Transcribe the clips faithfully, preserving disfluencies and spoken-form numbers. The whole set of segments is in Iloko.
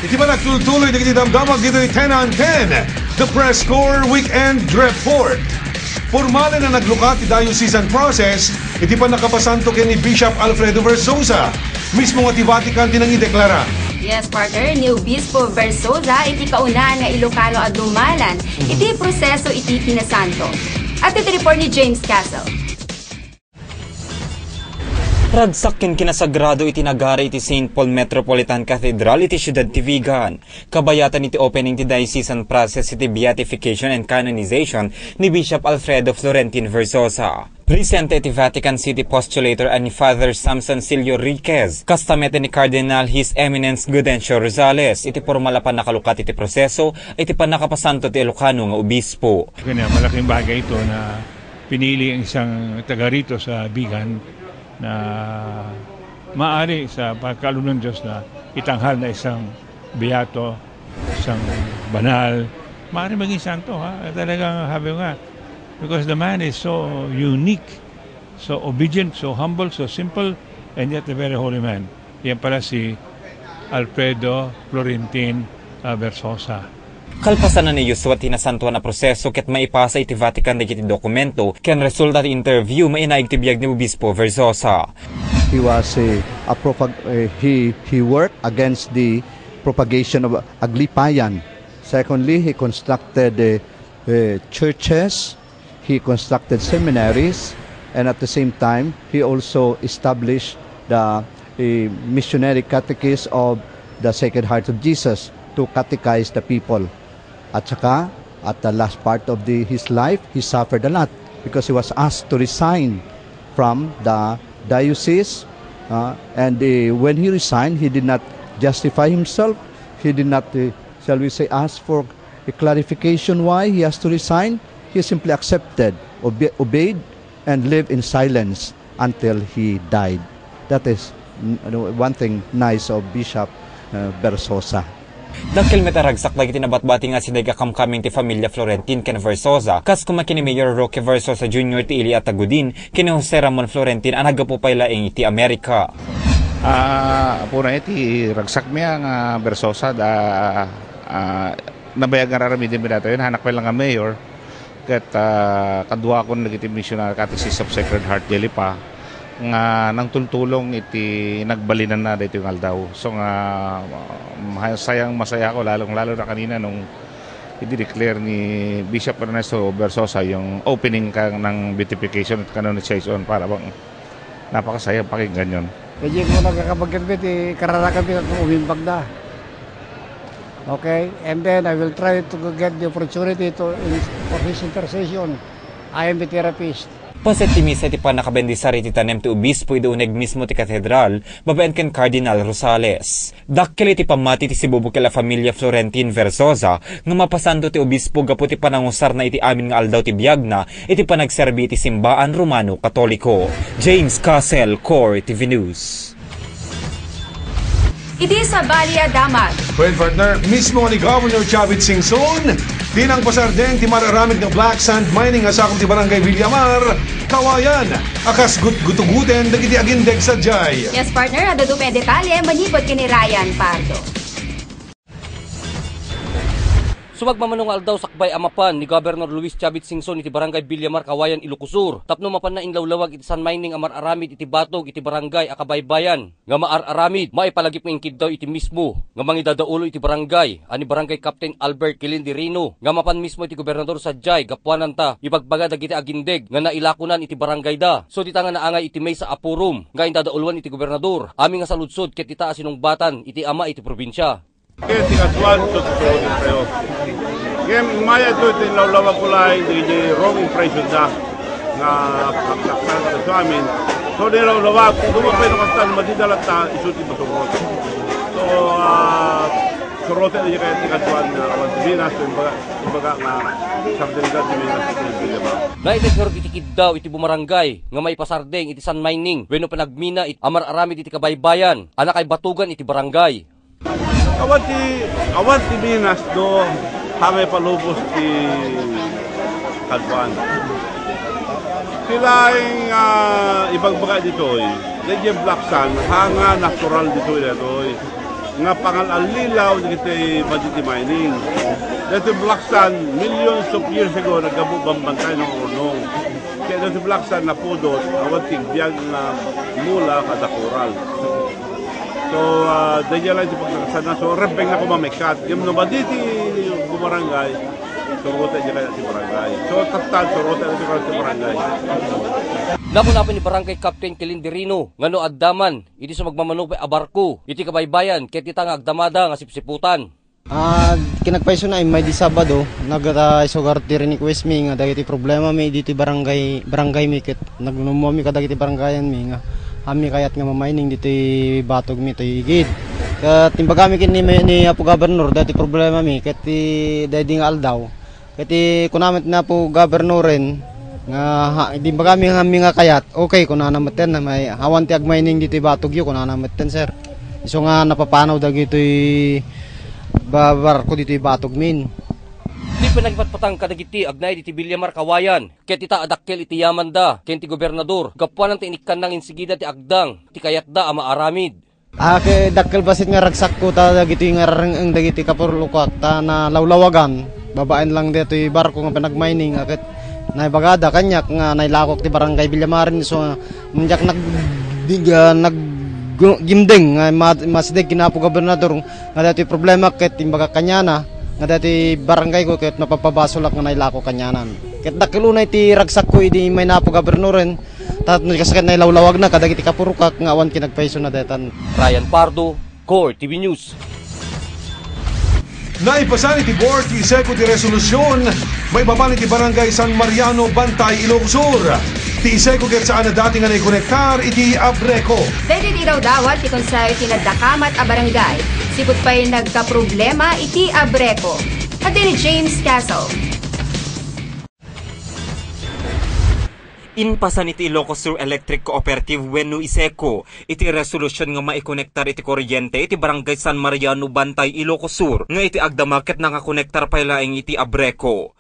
Iti panagtultuloy dagiti damdamag ditoy Ten on Ten, The Press Corps Weekend Report. Pormal a naglukat ti diocesan process iti pannakapasanto ken ni Bishop Alfredo Versosa. Mismo nga ti Vatican ti nangideklara. Yes, partner, ni Obispo Versosa iti kaunaan nga Ilocano a dumalan iti proseso iti kinasanto. At iti report ni James Castle. Ragsak ken kinasagrado iti nagari iti Saint Paul Metropolitan Cathedral iti siudad ti Vigan. Kabayatan iti opening ti diocesan process iti beatification and canonization ni Bishop Alfredo Florentin Versosa. Presente iti Vatican City postulator a ni Father Samson Silio Riquez, kasta met ni Cardinal His Eminence Gudencio Rosales iti pormal a pannakalukat iti proseso iti pannakapasanto ti Ilocano nga obispo. Kanya, malaking bagay ito na pinili ang isang taga rito sa Vigan na maari sa pagkaloob ng Diyos na itanghal na isang beato, isang banal, maari maging santo, ha? Talagang sabi ko nga, because the man is so unique, so obedient, so humble, so simple, and yet a very holy man. Yan pala si Alfredo Florentin, ah, Versosa. Kalpasan na ni Joshua ti nasantuan a proseso ket maipasa iti Vatican dagiti dokumento ken resulta ti interview mainaig ti biag ni Obispo Versosa. He was, eh, a propag-, eh, he, he worked against the propagation of aglipayan. Secondly, he constructed, eh, eh, churches, he constructed seminaries, and at the same time, he also established the, eh, missionary catechist of the Sacred Heart of Jesus to catechize the people. At saka, at the last part of the, his life, he suffered a lot because he was asked to resign from the diocese. Uh, and, uh, when he resigned, he did not justify himself. He did not, uh, shall we say, ask for a clarification why he has to resign. He simply accepted, obe-, obeyed, and lived in silence until he died. That is, n-, ano, one thing nice of Bishop, uh, Versosa. Dakkel met a ragsak dagiti nabatbati nga asideg a kamkameng ti familia Florentin ken Versosa, kas koma ken ni Mayor Roque Versosa Junior ti ili a Tagudin ken ni Jose Ramon Florentin a naggapu pay laeng iti Amerika. Ah, apuna iti ragsakmi a nga Versosa da, ah, nabayag nga ar-aramidem daytoy, nahanak pay la nga mayor. Ket, ah, kaduakon dagiti missionary catechist of Sacred Heart ti Alipa nga nangtultulong iti nagbalinanna daytoy nga aldaw. So nga, um, sayang masaya ako, lalong-lalo na kanina nung idi-declare ni Bishop Ernesto Versosa yung opening ka ng beatification at canonization para bang napakasaya pakinggan yun. Kaya mo nagkakabagyan ti kararakan ti umimbag da. Okay? And then I will try to get the opportunity to, for his intercession. I am the therapist. Paset ti misa iti pannakabendisar iti tanem ti obispo idi uneg mismo ti katedral, babaen ken Cardinal Rosales. Dakkel iti pammati ti sibubukel a familia Florentin Versosa nga mapasanto ti obispo gapu ti panangusarna iti amin nga aldaw ti biagna iti panagserbi iti simbaan Romano Katoliko. James Castle, Core T V News. Iti sabali a damag. Well, partner, mismo ni Governor Chavit Singson, di nang pasardeng ti mar-aramid nga black sand mining nga sakup ti Barangay Villamar, Kawayan, a kas gut-, gutuguten dagiti agindeg sadiay. Yes, partner, adda dumay a detalye manipud ken ni Ryan Pardo. Sumagmamano nga aldaw sakbay a mapan ni Governor Luis Chavit Singson iti Barangay Villamar, Kawayan, Ilocos Sur, tapno mapanna inlawlawag iti sand mining a mar-aramid iti batog iti barangay a kabaybayan nga maar-aramid, maipalagip nga inkiddaw iti mismo nga mangidadaulo iti barangay a ni Barangay Captain Albert Kilindirino nga mapan mismo iti gobernador sadiay gapuanan ta ibagbaga dagiti agindeg nga nailakonan iti barangayda. So, dita nga naangay iti maysa a forum nga indadauloan iti gobernador, amin nga saludsod ket dita a sinungbatan iti ama iti probinsia. Ket ti kaduan, ito ti tuloy tayo. Ngem, maya ito, iti inlawlawag ko laeng, di, di wrong impression da nga pagtakpan ka sa amin. So, di lawlawag, kung dumapay na kastan, madidala ta, isu ti maturot. So, ah, suroten niya kaya ti kaduan na awan Pilipinas, so, imbaga, imbaga nga, subdivision ti Pilipinas, ito yung Pilipinas. Naitedher iti kiddaw iti bumarangay nga maipasardeng iti sand mining wenno panagmina iti amar-aramid iti kabaybayan a nakaibatugan iti barangay. Awan ti, awan ti minas no hangay palubos ti kaduan. Ti laeng, ah, ibagbaga ditoy, daydiay black sand, hanga natural ditoy, ditoy. Nga pangal-allilaw dagiti maditi mining. Dagiti black sand, millions of years ago, naggapu bambantay nga urnong. Kaya dagiti black sand napudot, awan ti agbiag nga mula kada coral. So, ah, daydiay lang ti pagkakasana. So, rempeng na kumamekkat. Ngem no maditi bumarangay, surota daydiay ti barangay. So, tattan, surota daydiay ti barangay. Napo-napo ni Barangay Captain Kilinderino nga no adda man iti sumagmamano pay a barko iti kabaybayan ket dita nga agdamada nga sipsiputan. Ah, kinagpayso na immay di Sabado, nagta isugar ti request mi nga dagiti problema mi ditoy barangay, barangay mi ket nagnumua mi kadagiti barangayan mi nga amin kayat nga mamining ditoy batog mi toy igid. Ket imbagami ken ni, ni Apo Gobernador dagiti problema mi ket ti daydi nga aldaw. Ket ti kuna met ni Apo Gobernoren nga, ha, di ba kami, kami nga kayat, okay, kunana metten, may awan ti agmining ditoy batogyo, kunana metten, sir. Isu nga napapanaw dagitoy ba-, barko ditoy batog min. Ti panagpatpatang kadagiti agnaed iti Villamar Kawayan, ket ita a dakkel iti yamanda ken ti gobernador, gapuanan ta inikkanna nga insigida ti agdang ti kayatda a maaramid. Ah, ket dakkel bassit nga ragsakko ta dagitoy nga rareng-eng dagiti kapurukak ta nalawlawagan babaen lang ditoy barko nga panagmining a ket naibagada kaniak nga nailakok ti barangay Villamarin, so, diak nag-, dig-, ah, nag-, gu-, gimdeng nga ma-, masideg ken Apo Gobernador nga daytoy problema ket imbagak kaniana nga daytoy barangay ko ket mapapabasolak nga nailako kanianan. Ket dakkel unay ti ragsakko idi immay ni Apo Gobernoren, tapno kasket nailawlawagna kadagiti kapurukak nga awan kinagpaysona daytan. Ryan Pardo, Core T V News. Naipasan iti board ti ISECO ti resolusyon maipapan iti Barangay San Mariano, Bantay, Ilocos Sur. Ti ISECO ket saan a dati nga naikonektar iti Abreco. Daytoy ti idawdawat ti konseho iti nadakamat a barangay. Sipud pay nagkaproblema iti Abreco. Adda ni James Castle. Impasan iti Ilocos Sur Electric Cooperative wenno ISECO iti resolusyon nga maikonektar iti kuryente iti Barangay San Mariano, Bantay, Ilocos Sur, nga iti agdama ket nakakonektar pay laeng iti Abreco.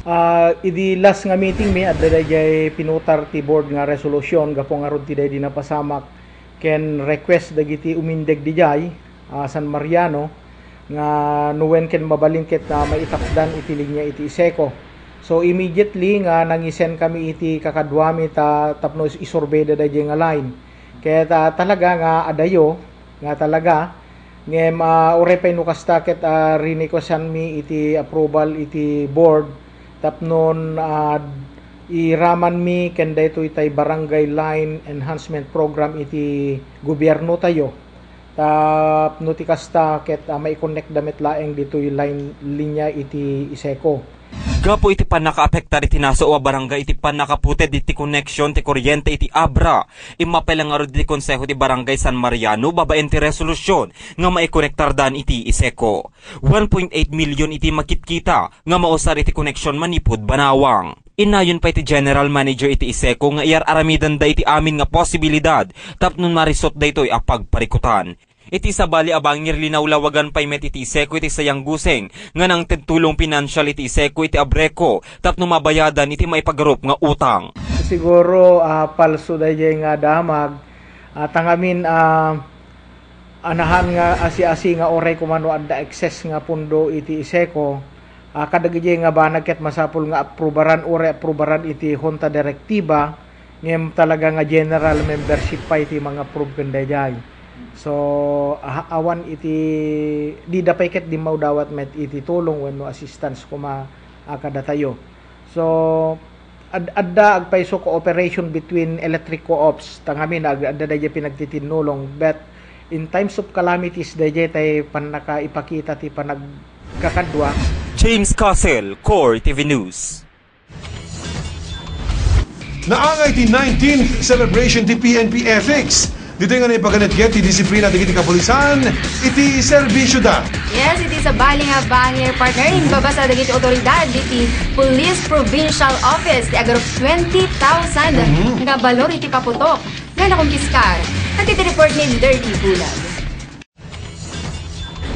Ah, idi last nga meeting mi, adda daydiay pinutar ti board nga resolusyon gapu ngarud ti daydi napasamak ken request dagiti umindeg didiay, ah, San Mariano, nga no wen ken mabalin ket, ah, maitapdan iti linia iti ISECO. So, immediately nga nangi-send kami iti kakaduami ta tapno is-, isurveyda daydiay nga line. Ket, ah, talaga nga adayo, nga talaga, ngem, ah, uray pay no kasta ket, ah, rinequestanmi iti approval iti board tapnon, ah, iramanmi ken daytoy tay Barangay Line Enhancement Program iti gobiernotayo. Tapno ti kasta ket, ah, maikonnekda met laeng ditoy line, linia iti ISECO. Gapu iti pannakaapektar iti nasao a barangay iti pannakaputed iti koneksion ti kuryente iti Abra, immapay la ngarud iti Konseho ti Barangay San Mariano babaen ti resolusyon nga maikonektardan iti ISECO. One point eight million iti makitkita nga mausar iti koneksion manipud Banawang. Innayon pay ti General Manager iti ISECO nga iyar-aramidanda iti amin nga posibilidad tapno marisot daytoy a pagparikutan. Iti sabali a bangir, linawlawagan pay met iti ISECO iti sayang guseng nga nangted tulong pinansial iti ISECO iti Abreco tapno mabayadan iti maipagarup nga utang. Siguro, ah, palso daydiay nga damag. Ah, tangamin, ah, anahan nga asi-asi nga uray koma no adda excess nga pundo iti ISECO, ah, kadagiti nga banag ket masapul nga aprubaran, uray aprubaran iti Junta Directiva, ngem talaga nga general membership pay ti mangapprove ken daydiay. So, ah, awan iti, dida pay ket dimmawdawat met iti tulong wenno assistance koma a kadatayo. So, ad-, adda agpayso cooperation between electric co-ops, tangamin ag-, adda daydiay pinagtitinnulong, but in times of calamities, daydiay tay pannakaipakita ti panagkakadua. James Castle, Core T V News. Naangay ti nineteenth celebration ti P N P Ethics. Ditoy nga naipaganetget ti disiplina dagiti kapulisan iti serbisioda. Yes, iti sabali nga bangir, partner, imbabasa dagiti otoridad iti Police Provincial Office ti agarup twenty thousand Mhm. nga balor iti paputok nga nakumpiskar. Ket iti report ni Derby Bulag.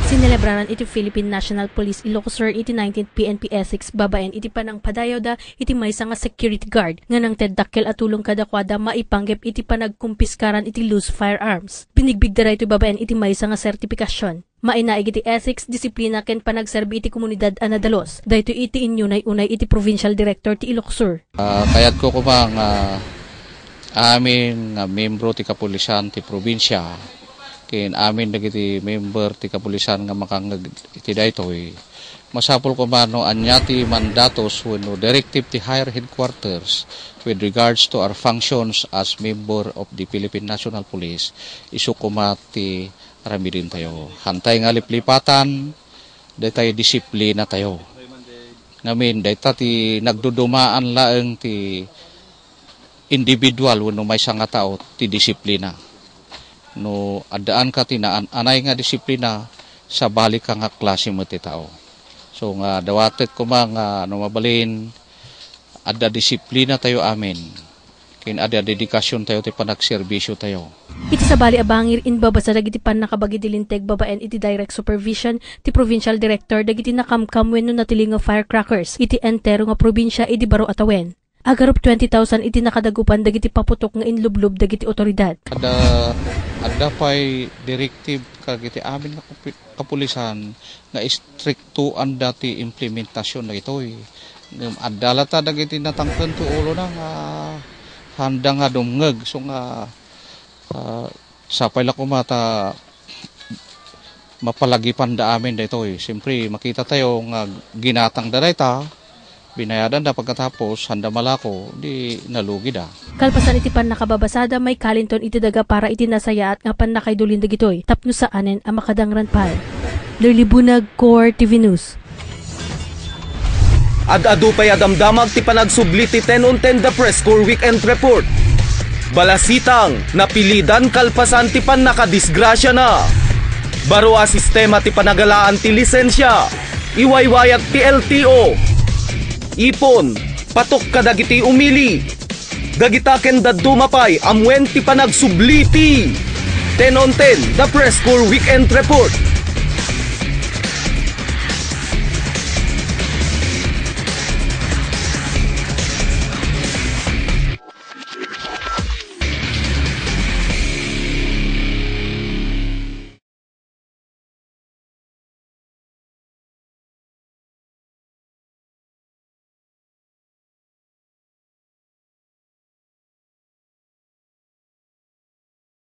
Sina Selebraran iti Philippine National Police Ilocos Sur iti nineteenth P N P Essex babaen iti panangpadayawda iti maysa nga security guard nga nangted dakkel a tulong kadakuada maipanggep iti panagkumpiskaran iti loose firearms. Binigbigda daytoy babaen iti maysa nga sertipikasyon. Mainaig iti ethics, disiplina ken panagserbi iti komunidad a nadalus. Daytoy iti inyunay-unay iti Provincial Director ti Ilocos Sur. Ah, kayatko koma nga amin nga membro ti kapulisan ti probinsia ken amin dagiti member ti kapulisan nga makangngeg iti daytoy, masapul koma no ania ti mandatos wenno directive ti higher headquarters with regards to our functions as member of the Philippine National Police, isu koma ti aramidentayo. Hantay nga liplipatan, daytay disiplinatayo. Ngamin, dayta ti nagdudumaan laeng ti individual wenno maysa nga tao ti disiplina. No addaanka ti naan-anay nga disiplina, sabalika nga klase met ti tao. So nga dawatek koma nga no mabalin, adda disiplinatayo amin. Ken adda dedikasiontayo ti panagserbisiotayo. Iti sabali a bangir, imbabasa dagiti pannakabagi ti linteg babaen iti direct supervision ti provincial director dagiti nakamkam wenno natili nga firecrackers iti entero nga probinsia idi baro a tawen. Agarup twenty thousand iti nakadagupan dagiti paputok nga inlublob dagiti otoridad. Adda, adda pay directive kadagiti amin nga kapi-, kapulisan nga istriktoanda ti implementasion dagitoy. Ngem adda latta dagiti natangken ti ulona nga handa nga dumngeg. So nga, ah, sapay la koma ta mapalagipanda amin daytoy. Siyempre, makitatayo nga ginatangda dayta, binayadanda pagkatapos, handa malako, di nalugida. Kalpasan iti pannakababasada, maikalinton iti daga para iti nasayaat nga pannakaidulin dagitoy tapno saanen a makadangran pay. Lurley Bunag, Core T V News. Ad-adu pay a damdamag ti panagsubli ti Ten on Ten The Press Corps Weekend Report. Balasitang, napilidan kalpasan ti pannakadisgrasiana. Baro a sistema ti panagalaan ti lisensia. Iwaywayat ti L T O. Ipon, patok kadagiti umili. Dagita ken dadduma pay amuen ti panagsubli ti Ten on Ten, The Press Corps Weekend Report.